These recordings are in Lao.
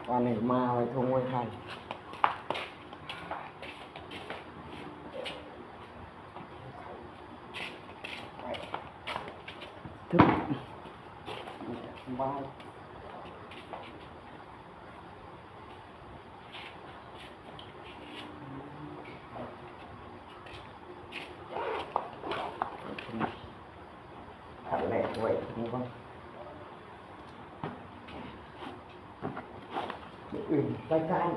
ອັນນີ້ມາໄວ້ທົ່ງໄວ້ໄຂ່ ຕຶບ ສະບາຍ. ຄັນແລກໄວ້ນີ້ກ່ອນ ມື້ອື່ນໄປຂາຍ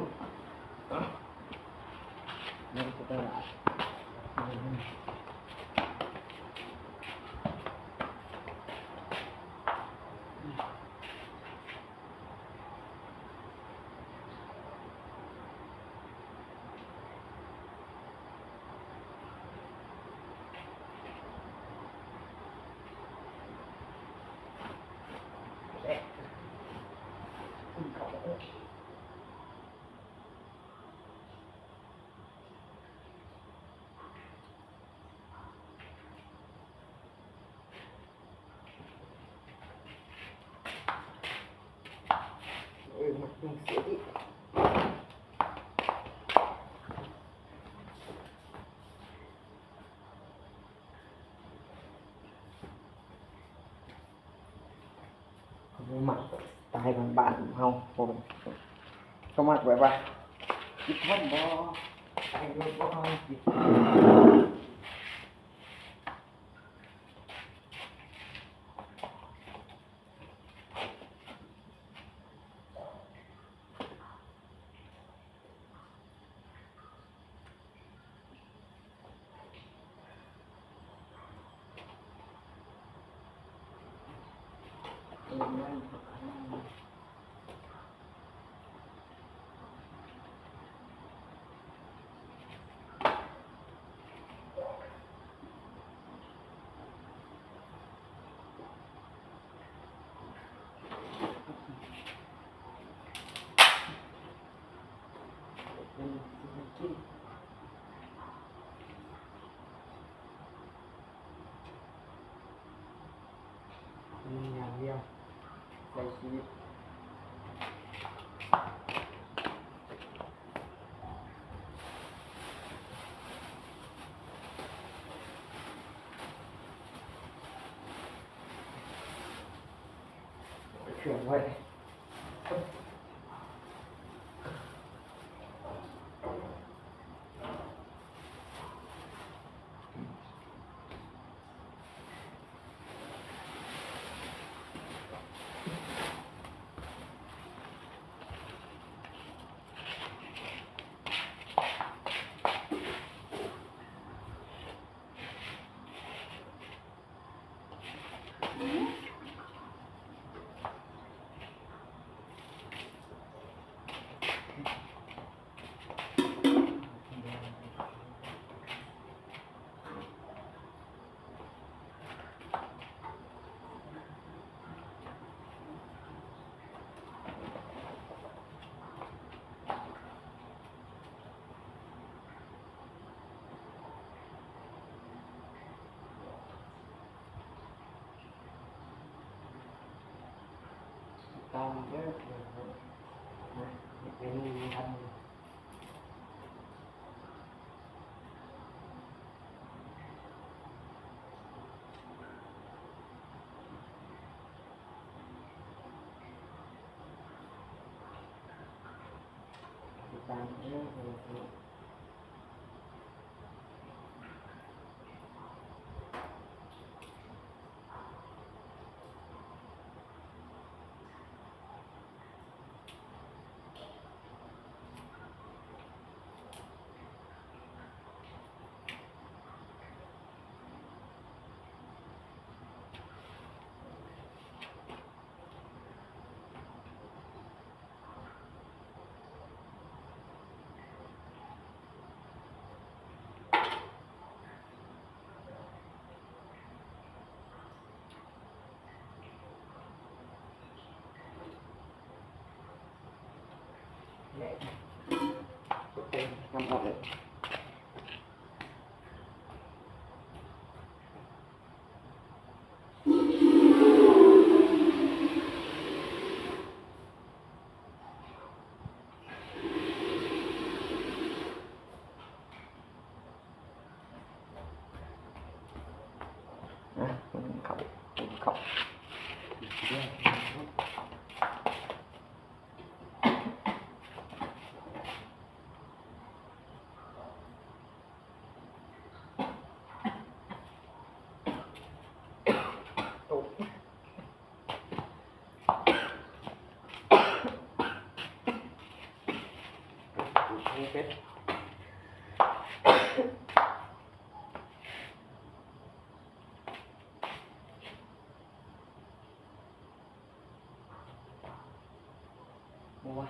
ນີ້ກໍໄປຫຼາຍ. ເອີ ມັດລົງເສຍຕິ ເຂົາບໍ່ມັກສະໄຕລ໌ບ້ານໆເຮົາ ເພາະເຂົາມັກແບບວ່າ ກິນທອດບໍ່ ໃສ່ລົດບໍ່ເອົາກິນ. ມີຢ່າງດຽວໃຊ້ຊີວິດ ເຄື່ອງໄວ້. ຕາມເດີ ເມນູນີ້ທຳ. ນຳອອກເລີຍ. ເຂົ້າ ກິນເຂົ້າ. ເຜັດ. ບໍ່ວ່າ.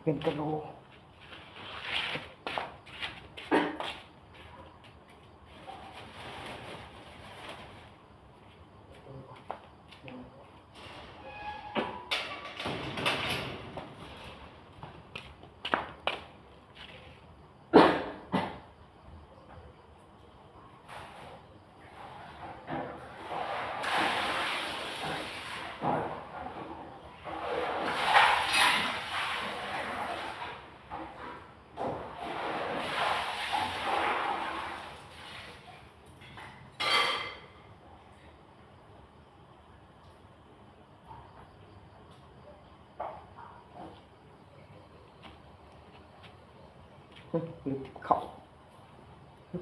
ເປັນກະໂຫຼ. ເອີ ລືມເຂົ້າ ລ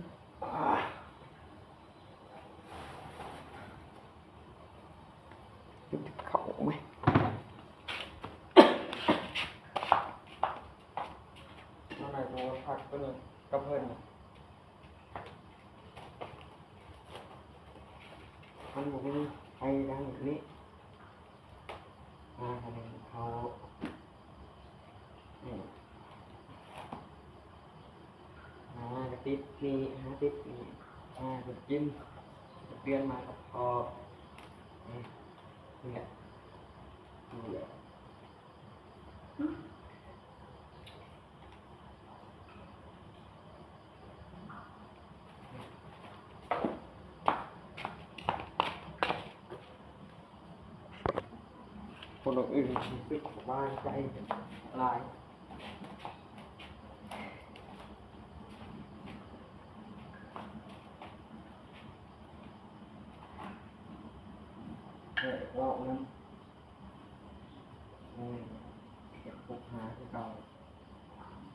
ືມເຂົ້າເວີຍ. ເຮົາໜ້າຈະມາພັກຕົວນີ້ກັບເພິ່ນ. ມັນບໍ່ມີໃຜທາງນີ້ ມາທາງນີ້ເຂົາ ອືມ ມາກະຕິດນີ້ ຫາຕິດນີ້ ມາກະກິນ ເດືອນມາກັບພໍ່ ອືມ ນີ້ແຫຼະ ນີ້ແຫຼະ. ຄົນອື່ນຮູ້ສຶກສະບາຍໃຈຫຼາຍ ເວົ້ານຳ ໂອ້ຍ ຢາກຄົບຫາຄືເກົ່າ.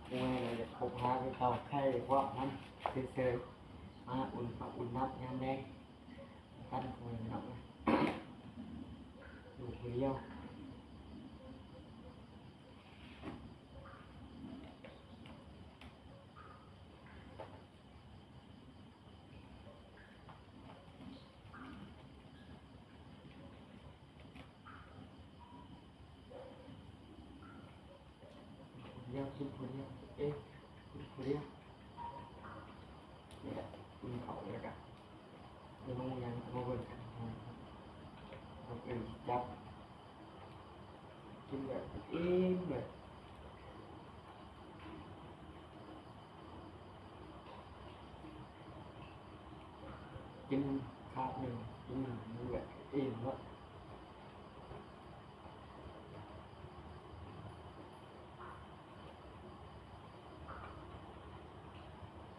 ໂອ້ຍ ຢາກຄົບຫາຄືເກົ່າ ໃຜເວົ້ານຳເສີຍໆ ມາອຸ່ນເຂົ້າອຸ່ນນ້ຳຍາມແລງນຳກັນ ພໍ່ແມ່ພີ່ນ້ອງເອີຍ ຢູ່ຜູ້ດຽວ. ດຽວ ກິນຜູ້ດຽວ ເອ ກິນຜູ້ດຽວ ນີ້ແຫຼະ ກິນເຂົ້າແລ້ວກະເມນູຫຍັງກະມາເບິ່ງກັນ ເອີ ຈັບ ກິນແບບອີ່ມເລີຍ. ກິນຄາບໜຶ່ງ ກິນແບບອີ່ມເນາະ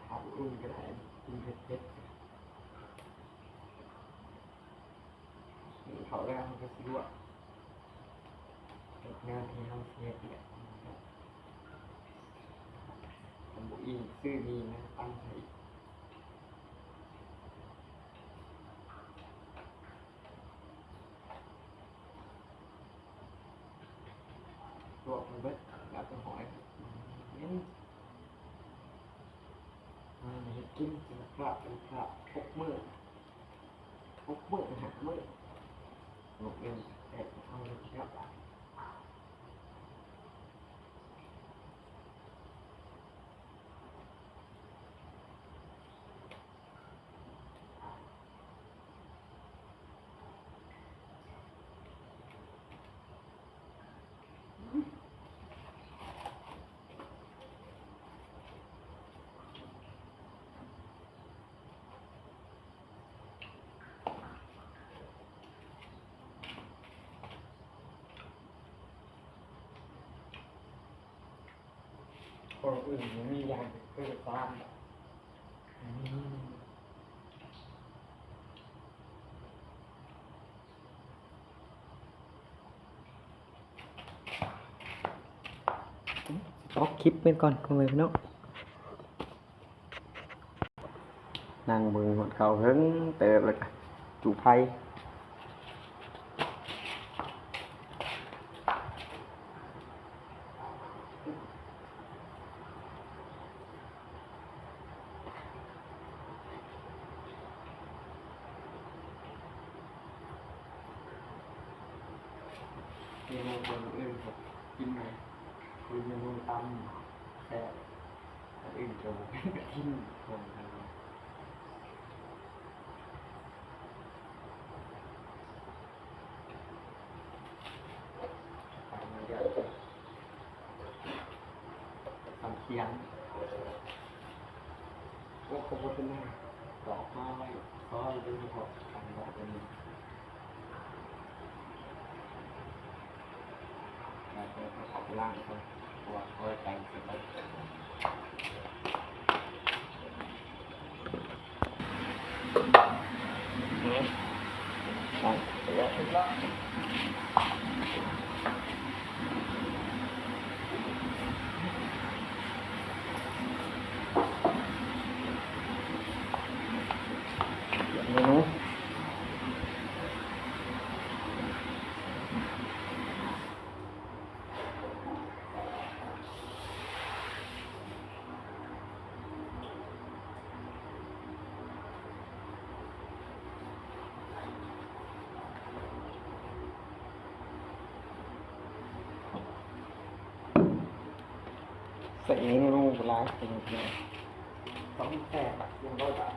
ຄາບອຸ່ນກະໄດ້ ກິນເຜັດໆ ກິນເຂົ້າແລ້ວມັນກະຊິລວກ ເອີ ງານທີ່ເຮົາເຮັດເນຍ ມັນບໍ່ອີ່ງ ຊື້ນີ້ນະ ຕັ້ງໃຫ້ ລວກມັນເບິດ ແລ້ວກໍຫອຍ ເປັນ ເຮັດກິນ ເປັນພາບ ເປັນພາບ ຫົກມື້ ຫົກມື້ ຫ້າມື້ ເອົາເອງ ແຕ່ເອົາເລີຍເນາະ. ຄົນອື່ນບໍ່ມີຢ່າງເປັນຄືຊານ ອືມ ຕັດຄລິບໄປກ່ອນ ພໍ່ແມ່ພີ່ນ້ອງ. ນັ່ງເບິ່ງຮອດເຂົ້າເຫິງເຕີບ ແລ້ວກະຈຸໄຟ. ເມນູຄົນອື່ນເຂົາກິນໄດ້ ຄືເມນູຕຳແຊບ ອັນອື່ນກໍບໍ່ເປັນກະກິນ ຄົນກັນເນາະ. ຕຳຄຽງ ໂອ້ ຂອບຄຸນນະ ດອກມາໄວ້ ຂໍເບິ່ງເພາະ ອັນດອກອັນນີ້ ແລ້ວເຮົາເອົາໄປລ້າງກ່ອນ ເພາະວ່າເອົາໄວ້ແກງເສຍກ່ອນ. ໃສ່ເມນູຫຼາຍ ຕ້ອງແຊບ ໜຶ່ງຮ້ອຍບາດ.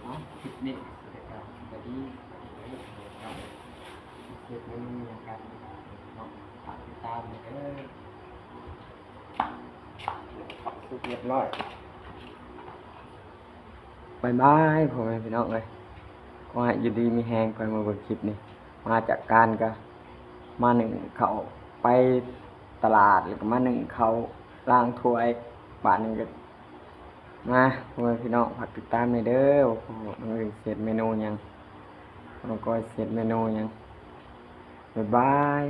ເອົາ ຄລິບນີ້ກະສະບາຍດີ ເຮັດເມນູຫຍັງກັນເນາະ ຝາກຕິດຕາມແດ່ເດີ. ສຸກຮຽບຮ້ອຍ. ບາຍບາຍ ພໍ່ແມ່ພີ່ນ້ອງເອີຍ ຂໍໃຫ້ຢູ່ດີມີແຮງ ຂ້ອຍມາເບິ່ງຄລິບນີ້ ມາຈາກການກະມາໜຶ້ງເຂົ້າ ໄປຕະຫຼາດ ແລ້ວກະມາໜຶ້ງເຂົ້າ ລ້າງຖ້ວຍ ບາດນີ້ກະມາ ພໍ່ແມ່ພີ່ນ້ອງ ຝາກຕິດຕາມແດ່ເດີ ວ່າເຮົາຊິເຮັດເມນູຫຍັງ ນ້ອງກ້ອຍຊິເຮັດເມນູຫຍັງ. ບາຍບາຍ.